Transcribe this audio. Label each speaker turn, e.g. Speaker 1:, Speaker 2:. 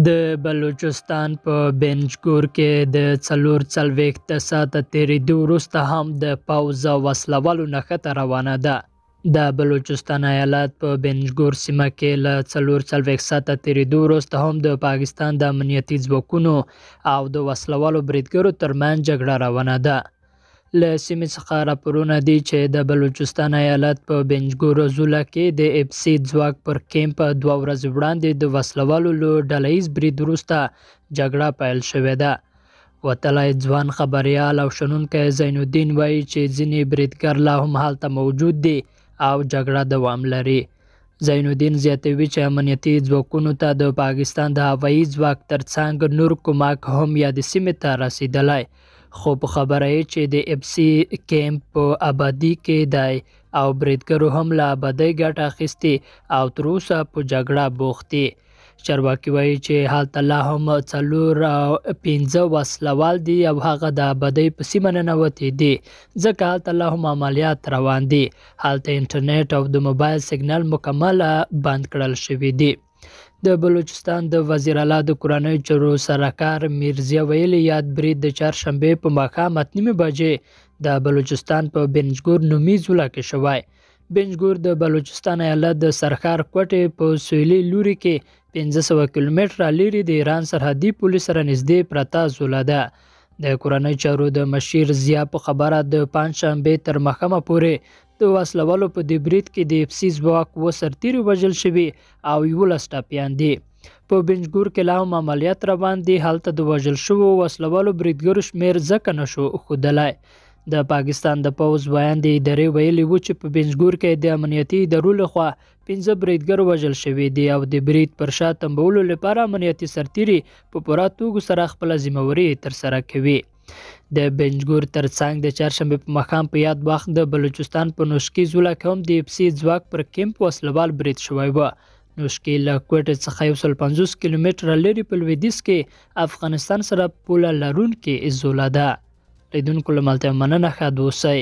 Speaker 1: د بلوچستان په بنجګور کې د 44 ساعته تېرېدو وروسته هم د پوځ او وسلهوالو نښته روانه ده. د بلوچستان ایالت په بنجګور سیمه کې له 44 ساعته تېرېدو وروسته هم د پاکستان د امنیتي ځواکونو او د وسلهوالو بریدګرو ترمنځ جګړه روانه ده. له سیمې څخه راپورونه دي چې د بلوچستان ایالت په بنجګور ضلع کې د اف سي ځواک پر کیمپ 2 ورځې وړاندې د وسلهوالو له ډله ییز برید وروسته جګړه پیل شوې ده. وتلی ځوان خبریال او شنونکی زین الدین وایي چې ځینې بریدګر لا هم هلته موجود دي او جګړه دوام لري. زین الدین زیاتوي چې امنیتي ځواکونو ته د پاکستان د هوایي ځواک ترڅنګ نور کومک هم یادې سیمې ته رسېدلی، خو په خبره یې چې د اف سي کیمپ په ابادي کې دی او بریدګرو هم له ابادۍ ګټه اخیستې او تر اوسه په جګړه بوخت دي. چارواکي وایي چې هلته لا هم 4 او 5 وسلهوال دي او هغه د ابادۍ په سیمه ننوتي دي، ځکه هلته لا هم عملیات روان دي. هلته انټرنیټ او د موبایل سیګنل مکمله بند کړل شوي دي. د بلوچستان د وزیراعلی د کورنیو چارو سلاکار میرضیا ویلي، یاد برید د چهارشنبې په ماښام 8:30 بجې د بلوچستان په بنجګور نومي ضلع کې شوی. بنجګور د بلوچستان ایالت د سرښار کوټې په سویلي لوري کې 500 کیلومتره لیرې د ایران سرحدي پولې سره نږدې پرته ضلع ده. د کورنیو چارو د مشیر ضیا په خبره د پنجشنبې تر ماښامه پورې د وسلهوالو په دې برید کې د اف سي ځواک 7 سرتېري وژل شوي او 11 ټپیان دي. په بنجګور کې لا هم عملیات روان دي. هلته د وژل شوو وسلهوالو بریدګرو شمېر ځکه نه شو ښودلی. د پاکستان د پوځ ویاندې ادارې ویلي وو چې په بنجګور کې د امنیتي ادارو لخوا 5 بریدګر وژل شوي دي او د برید پر شا تمبولو لپاره امنیتي سرتېري په پوره توګه سره خپله ذمهواري ترسره کوي. د بنجګور ترڅنګ د چهارشنبې په ماښام په یاد وخت د بلوچستان په نوشکي ضلع کې هم د اف سي ځواک پر کیمپ وسلهوال برید شوی و. نوشکي له کوټې څخه 150 کیلومتره لرې په لویدیځ کې افغانستان سره پوله لرونکې ضلع ده. لیدونکو له ملتیا مننه، ښاد اوسئ.